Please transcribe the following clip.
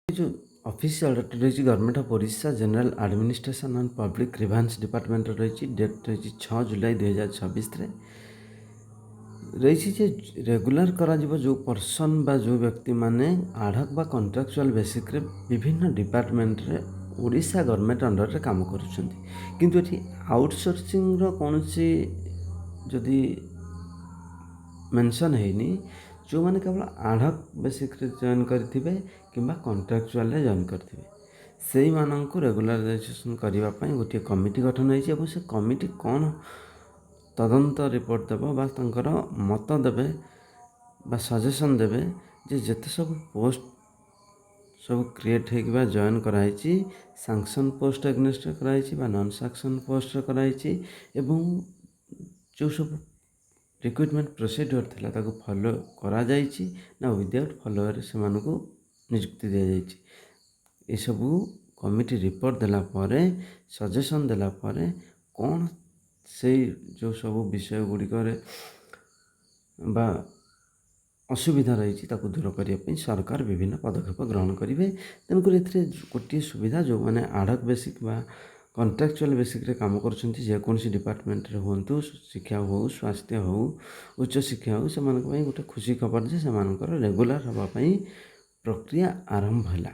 ଯେଉଁ ଅଫିସିଆଲ ରହିଛି, Government of Odisha, General Administration and Public Grievance ଡିପାର୍ଟମେଣ୍ଟର ରହିଛି। ଡେଟ୍ ରହିଛି 6 ଜୁଲାଇ 2026ରେ ରହିଛି ଯେ ରେଗୁଲାର କରାଯିବ ଯେଉଁ ପର୍ସନ୍ ବା ଯେଉଁ ବ୍ୟକ୍ତିମାନେ ଆଡ଼ହକ୍ ବା କଣ୍ଟ୍ରାକ୍ଚୁଆଲ୍ ବେସିକ୍ରେ ବିଭିନ୍ନ ଡିପାର୍ଟମେଣ୍ଟରେ ଓଡ଼ିଶା ଗଭର୍ଣ୍ଣମେଣ୍ଟ ଅଣ୍ଡରରେ କାମ କରୁଛନ୍ତି। କିନ୍ତୁ ଏଠି ଆଉଟସୋର୍ସିଂର କୌଣସି ଯଦି ମେନସନ୍ ହେଇନି। ଯେଉଁମାନେ କେବଳ ଆଡ଼ହକ୍ ବେସିକ୍ରେ ଜଏନ୍ କରିଥିବେ କିମ୍ବା କଣ୍ଟ୍ରାକ୍ଚୁଆଲରେ ଜଏନ୍ କରିଥିବେ, ସେଇମାନଙ୍କୁ ରେଗୁଲାରାଇଜେସନ୍ କରିବା ପାଇଁ ଗୋଟିଏ କମିଟି ଗଠନ ହେଇଛି ଏବଂ ସେ କମିଟି କ'ଣ ତଦନ୍ତ ରିପୋର୍ଟ ଦେବ ବା ତାଙ୍କର ମତ ଦେବେ ବା ସଜେସନ୍ ଦେବେ ଯେ ଯେତେ ସବୁ ପୋଷ୍ଟ ସବୁ କ୍ରିଏଟ୍ ହେଇକି ବା ଜଏନ୍ କରାହେଇଛି, ସାଙ୍କସନ୍ ପୋଷ୍ଟ ଏଗନେଷ୍ଟରେ କରାହେଇଛି ବା ନନ୍ ସାଙ୍କସନ୍ ପୋଷ୍ଟରେ କରାହେଇଛି ଏବଂ ଯେଉଁ ସବୁ ରିକ୍ରୁଟମେଣ୍ଟ ପ୍ରୋସିଡ଼ିଓର ଥିଲା, ତାକୁ ଫଲୋ କରାଯାଇଛି ନା ୱିଦାଉଟ୍ ଫଲୋରେ ସେମାନଙ୍କୁ ନିଯୁକ୍ତି ଦିଆଯାଇଛି। ଏସବୁ କମିଟି ରିପୋର୍ଟ ଦେଲା ପରେ, ସଜେସନ୍ ଦେଲା ପରେ କ'ଣ ସେଇ ଯେଉଁ ସବୁ ବିଷୟ ଗୁଡ଼ିକରେ ବା ଅସୁବିଧା ରହିଛି, ତାକୁ ଦୂର କରିବା ପାଇଁ ସରକାର ବିଭିନ୍ନ ପଦକ୍ଷେପ ଗ୍ରହଣ କରିବେ। ତେଣୁକରି ଏଥିରେ ଗୋଟିଏ ସୁବିଧା, ଯେଉଁମାନେ ଆଡ଼ହକ୍ ବେସିକ୍ ବା କଣ୍ଟ୍ରାକ୍ଚୁଆଲ୍ ବେସିକ୍ରେ କାମ କରୁଛନ୍ତି, ଯେକୌଣସି ଡିପାର୍ଟମେଣ୍ଟରେ ହୁଅନ୍ତୁ, ଶିକ୍ଷା ହେଉ, ସ୍ୱାସ୍ଥ୍ୟ ହେଉ, ଉଚ୍ଚଶିକ୍ଷା ହେଉ, ସେମାନଙ୍କ ପାଇଁ ଗୋଟେ ଖୁସି ଖବର ଯେ ସେମାନଙ୍କର ରେଗୁଲାର ହେବା ପାଇଁ ପ୍ରକ୍ରିୟା ଆରମ୍ଭ ହେଲା।